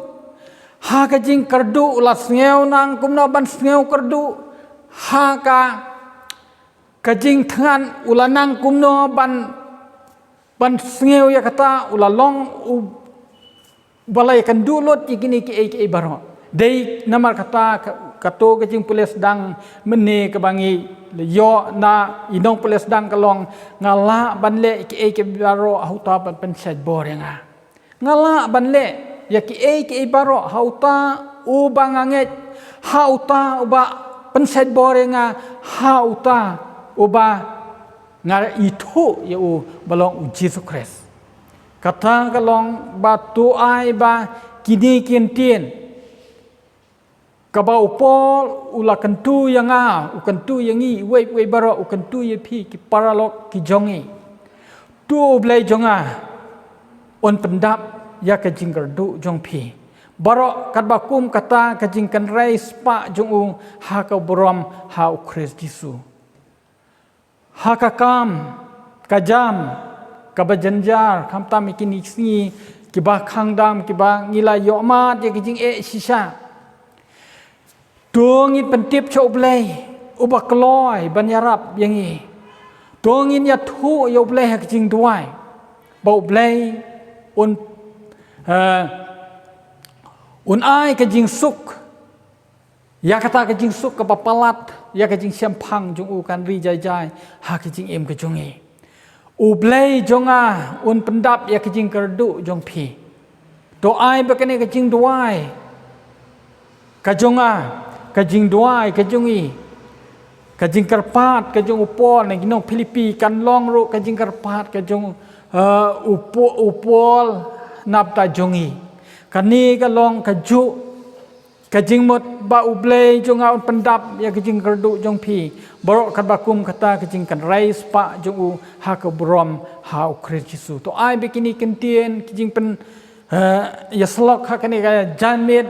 ha ka jingkyrduh u la sngew nang kumno ban sngewkyrduh, ha ka, ka jingthngan u la nang kumno ban ban sngew ïa kata. U la long u ba la ïakynduh lut ïa kine kiei kiei baroh. Dei namar kata ka, kato ka jingpule sdang mynne kaba ngi la ïoh na i nongpule sdang ka long, nga lah ban leh kiei kiei baroh ha uta uba pynshait bor ïa nga. Nga lah ban leh ïa kiei kiei baroh ha uta uba nga ngeit, ha uta uba pynshait bor ïa nga, ha uta uba nga ithuh ïa u ba long u Jisu Khrist. Kata ka long ba to ai ba kine ki ktien kaba u Paul u la kyntu ïa nga, u kyntu ïa ngi, uwei uwei baroh, u kyntu ïa phi ki paralok ki jong ngi. To u Blei jong nga un pyndap ïa ka jingkyrduh jong phi baroh katba kum kata ka jingkynrei spah jong u ha ka burom ha u Khrist Jisu. Ha ka kam ka jam kaba jynjar, khamtam ïa kine ki sngi kiba khang dam kiba ngi la ïoh mad ïa ki jingeh shisha, to ngin pyntip sha u Blei uba kloi ban ïarap ïa ngi. To ngin ïathuh ïa u Blei ha ka jingduwai ba u Blei un, eh, un ai ka jingsuk. Ïa kata ka jingsuk kaba palat, ïa ka jingshemphang jong u kan ri jai jai ha ka jingim ka jong ngi. U Blei jong nga un pyndap ïa ka jingkyrduh jong phi. To ai ba kane ka jingduwai ka jong nga, ka jingduwai ka jong ngi, Ka jingkyrpad ka jong u Paul na ki nong Philippi kan long ruh ka jingkyrpad ka jong, eh, u Po-, u Paul na bynta jong ngi. Kane ka long kajuh ka jingmut ba U Blei jong nga un pyndap ïa ka jingkyrduh jong phi baroh katba kum kata ka jingkynrei spah jong u ha ka burom ha U Khrist Jisu. To ai ba kine ki ktien ki jingpyn, eh, ïasyllok ha kane ka janmiet,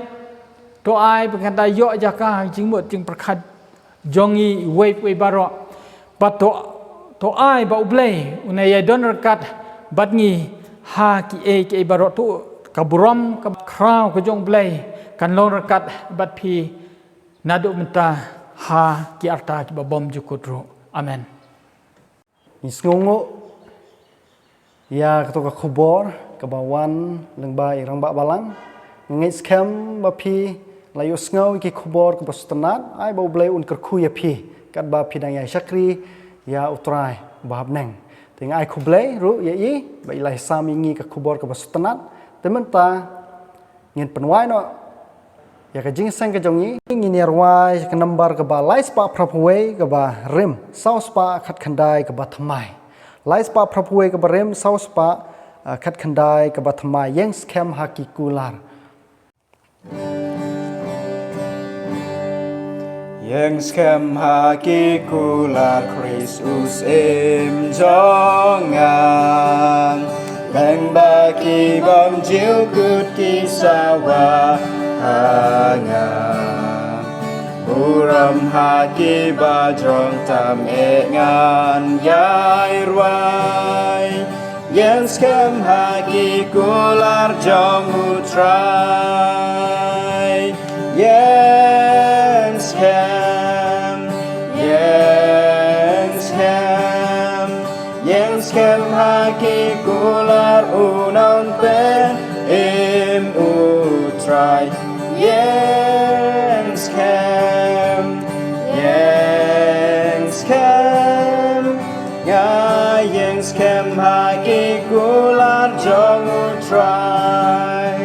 to ai ba kan da ïoh jaka ha ka jingmut jingpyrkhat jong ngi iwei pa iwei baroh. Bad to, to ai ba U Blei un ïadon ryngkat bad ngi ha kiei kiei baroh. To ka burom ka khraw ka jong U Blei kan long ryngkat bad phi naduh mynta ha ki arta kiba bymjukut ruh. Amen. Ngi sngewnguh ïa kato ka khubor kaba wan lyngba i Rangbah Balang. Nga ngeit skhem ba phi la ïohsngew ïa ki khubor kaba sngewtynnat, ai ba U Blei un kyrkhu ïa phi katba phi dang ïa shakri ïa U Trai ba ha bneng. Te nga ai khublei ruh ïa i ba i la ïasam ïa ngi ka khubor kaba sngewtynnat. Te mynta ngin pynwai noh ïa ka jingïaseng ka jong ngi, ngin ïa rwai ka nambar kaba lai spah phra phew wei kaba rim saw spah khat khyndai kaba thymmai. Lai spah phra phew wei kaba rim saw spah, eh, khat khyndai kaba thymmai. Ïeng skhem ha ki kular. Ïeng skhem ha ki kular Khrist u Syiem jong nga. Lyngba ki bymjukut ki sawa ha nga. Burom ha ki bajrong tam eh ngan ïai rwai. Ïeng skhem ha ki kular jong U Trai. Ïeng skhem, ïeng skhem, ïeng skhem ha ki kular u Nongpynim U Trai. Ïeng skhem, ïeng skhem, nga ïeng skhem ha ki kular jong U Trai.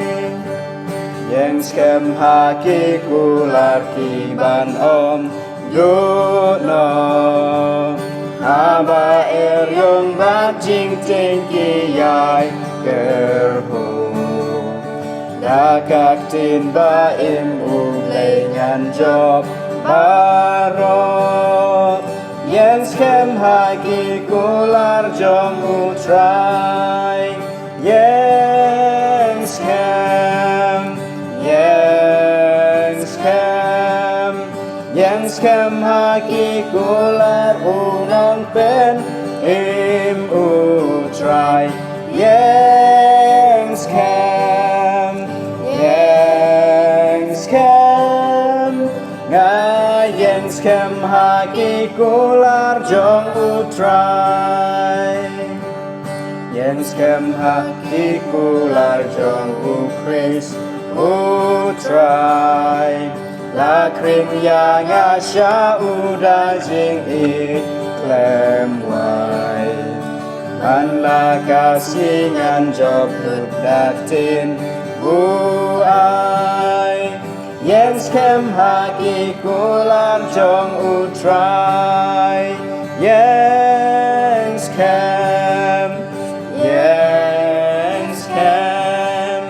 Ïeng skhem ha ki kular ki ban ym duh noh. Haba eriong bad jingtieng ki ïai kyrhuh. Da ka ktien ba im U Blei ngan jop baroh. Ïeng skhem ha ki kular jong U Trai. Ïeng skhem, ïeng skhem, ïeng skhem ha ki kular u Nongpynim U Trai. Ïeng skhem, ïeng skhem, nga ïeng skhem ha ki kular jong U Trai. Ïeng skhem ha ki kular jong U Khrist U Trai. La khring ïa nga sha u da jingïeit khlem wai. Ban la ka sngi ngan jop lut da ktien u ai. Ïeng skhem ha ki kular jong U Trai. Ïeng skhem, ïeng skhem,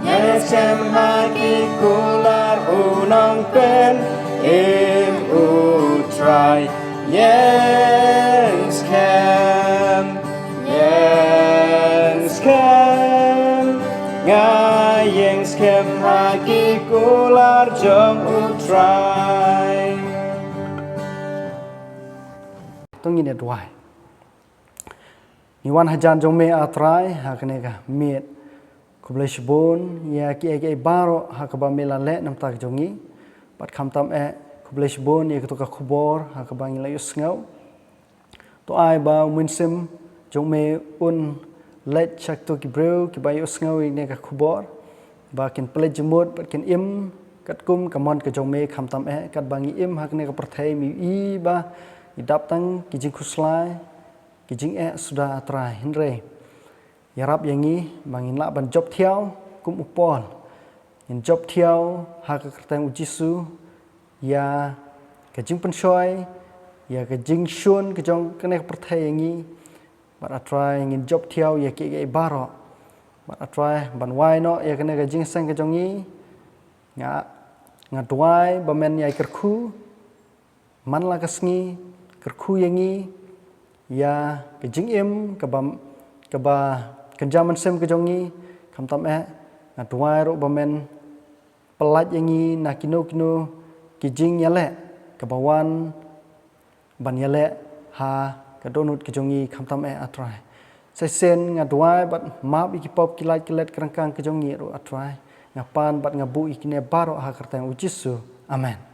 ïeng skhem ha ki kular u Nongpynim U Trai. Ïeng skhem, ïeng skhem, nga ïeng skhem ha ki kular jong U Trai. To ngin ïa duwai. Ngi wan hajan jong me, A Trai, ha kane ka miet. Khublei shibun ïa kiei kiei baroh ha kaba me la leh na ka bynta jong ngi. Bad khamtam eh khublei shibun ïa kato ka khubor ha kaba ngi la ïohsngew. To ai ba u Mynsiem jong me un leit sha kito ki briew kiba ïohsngew ïa kane ka khubor, ba kin pynleit jingmut bad kin im katkum ka mon ka jong me. Khamtam eh katba ngi im ha kane ka pyrthei, me i ba ngi dap tang ki jingkhuslai, ki jingeh suda, A Trai. Hynrei ïarap ïa ngi ba ngin lah ban jop thiaw kum u Paul. Ngin jop thiaw ha ka kyrteng u Jisu ïa ka jingpynshoi ïa ka jingshun ka jong kane ka pyrthei ïa ngi. Bad A Trai ngin jop thiaw ïa kiei kiei baroh. Bad A Trai ban wai noh ïa kane ka jingïaseng ka jong ngi. Nga, nga duwai ba men ïai kyrkhu man la ka sngi, kyrkhu ïa ngi ïa ka jingim kaba, kaba kynja mynsiem ka jong ngi. Khamtam eh nga duwai ruh ba men pyllait ïa ngi na kino kino ki jingïaleh kaba wan ban ïaleh ha ka dohnud ka jong ngi. Khamtam eh A Trai, sa shisien nga duwai bad map ïa ki pop ki lait ki let ki ryngkang ka jong ngi ruh A Trai. Nga pan bad nga buh ïa kine baroh ha ka kyrteng U Jisu. Amen.